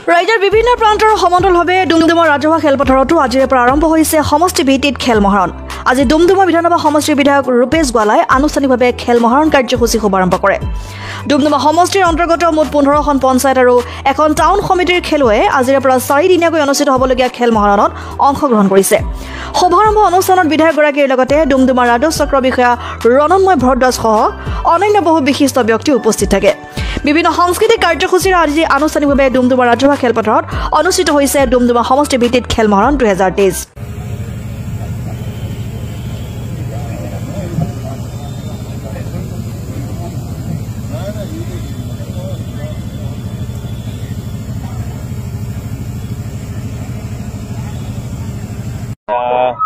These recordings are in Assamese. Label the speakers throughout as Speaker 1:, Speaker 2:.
Speaker 1: ৰাজ্যৰ বিভিন্ন প্ৰান্তৰ সমান্তৰালভাৱে ডুমডুমা ৰাজহুৱা খেলপথাৰতো আজিৰে পৰা আৰম্ভ হৈছে সমষ্টি ভিত্তিত খেল মহাৰণ। আজি ডুমডুমা বিধানসভা সমষ্টিৰ বিধায়ক ৰূপেশ গোৱালাই আনুষ্ঠানিকভাৱে খেল মহাৰণ কাৰ্যসূচী শুভাৰম্ভ কৰে। ডুমডুমা সমষ্টিৰ অন্তৰ্গত মুঠ 15খন পঞ্চায়ত আৰু এখন টাউন সমিতিৰ খেলুৱৈয়ে আজিৰে পৰা চাৰিদিনীয়াকৈ অনুষ্ঠিত হ'বলগীয়া খেল মহাৰণত অংশগ্ৰহণ কৰিছে। শুভাৰম্ভ অনুষ্ঠানত বিধায়কগৰাকীৰ লগতে ডুমডুমা ৰাজহ চক্ৰ বিষয়া ৰণন্ময় ভৰদ্বাজসহ অন্যান্য বহু বিশিষ্ট ব্যক্তি উপস্থিত থাকে। বিভিন্ন সাংস্কৃতিক কাৰ্যসূচীৰে আজি আনুষ্ঠানিকভাৱে ডুমডুমা ৰাজহুৱা খেলপথাৰত অনুষ্ঠিত হৈছে ডুমডুমা সমষ্টি ভিত্তিত খেল মহাৰণ 2023।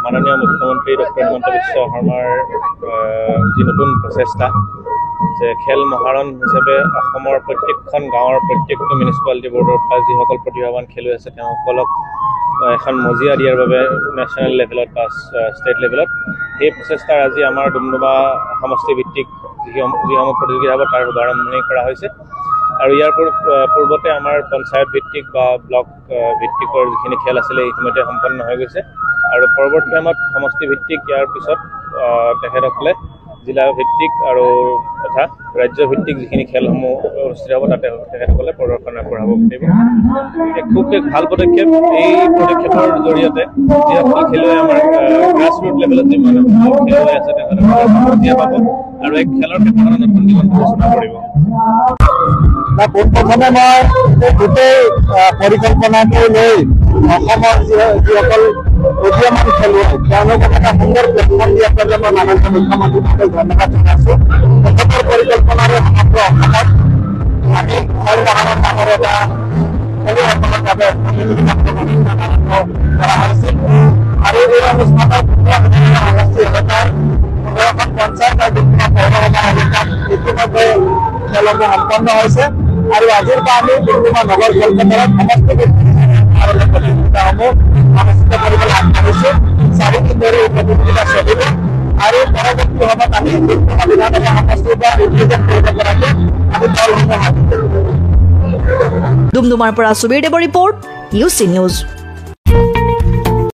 Speaker 2: মাননীয় মুখ্যমন্ত্ৰী ডক্টৰ হিমন্ত বিশ্ব শৰ্মাৰ যি নতুন প্ৰচেষ্টা যে খেল মহাৰণ হিচাপে অসমৰ প্ৰত্যেকখন গাঁৱৰ প্ৰত্যেকটো মিউনিচিপালিটি বৰ্ডৰ পৰা যিসকল প্ৰতিভাৱান খেলুৱৈ আছে তেওঁসকলক এখন মজিয়া দিয়াৰ বাবে নেশ্যনেল লেভেলত বা ষ্টেট লেভেলত সেই প্ৰচেষ্টাৰ আজি আমাৰ ডুমডুমা সমষ্টিভিত্তিক যিসমূহ প্ৰতিযোগিতা হ'ব তাৰ শুভাৰম্ভণি কৰা হৈছে। আৰু ইয়াৰ পূৰ্বতে আমাৰ পঞ্চায়ত ভিত্তিক বা ব্লক ভিত্তিকৰ যিখিনি খেল আছিলে ইতিমধ্যে সম্পন্ন হৈ গৈছে আৰু পৰৱৰ্তী সময়ত সমষ্টি ভিত্তিক ইয়াৰ পিছত তেখেতসকলে জিলা ভিত্তিক আৰু তথা ৰাজ্য ভিত্তিক যিখিনি খেলসমূহ অনুষ্ঠিত হ'ব তাতে তেখেতসকলে প্ৰদৰ্শন আগবঢ়াব পাৰিব। খুব এক ভাল পদক্ষেপ। এই পদক্ষেপৰ জৰিয়তে যিসকল খেলুৱৈ আমাৰ গ্ৰাছ ৰুট লেভেলত যিমান খেলুৱৈ আছে তেখেতসকলে মজিয়া পাব আৰু এক খেলৰ ক্ষেত্ৰখনত নতুন দিগন্ত সূচনা কৰিব।
Speaker 3: পোনপ্ৰথমে মই গোটেই পৰিকল্পনাটো লৈ অসমৰ যিসকল উদীয়মান খেলুৱৈ তেওঁলোকক এটা সুন্দৰ প্লেটফৰ্ম দিয়াৰ বাবে মই মাননীয় মুখ্যমন্ত্ৰীক ধন্যবাদ জনাইছো। তেখেতৰ পৰিকল্পনাৰে সমগ্ৰ অসমত আমি খেল মহাৰণ নামৰ এটা খেলুৱৈসকলৰ বাবে প্ৰতিযোগিতামূলক অনুষ্ঠান আৰম্ভ কৰা হৈছিল আৰু এই অনুষ্ঠানত সমষ্টি এলেকাৰ 15খন পঞ্চায়ত আৰু বিভিন্ন পৌৰসভা এলেকাত ইতিমধ্যে খেলসমূহ সম্পন্ন হৈছে আৰু আজিৰ পৰা আমি ডুমডুমা নগৰ খেলপথাৰত সমষ্টি প্ৰতিযোগিতাসমূহ অনুষ্ঠিত কৰিবলৈ আগবাঢ়িছো। চাৰিদিন ধৰি এই প্ৰতিযোগিতা চলিব আৰু পৰৱৰ্তী সময়ত আমি ডুমডুমা বিধানসভা সমষ্টিৰ পৰা ৰিপ্ৰেজেণ্ট কৰিব পৰাকৈ আমি দলসমূহ সাজি।
Speaker 1: ডুমডুমাৰ পৰা সুবীৰ দেৱৰ ৰিপৰ্ট, UC news.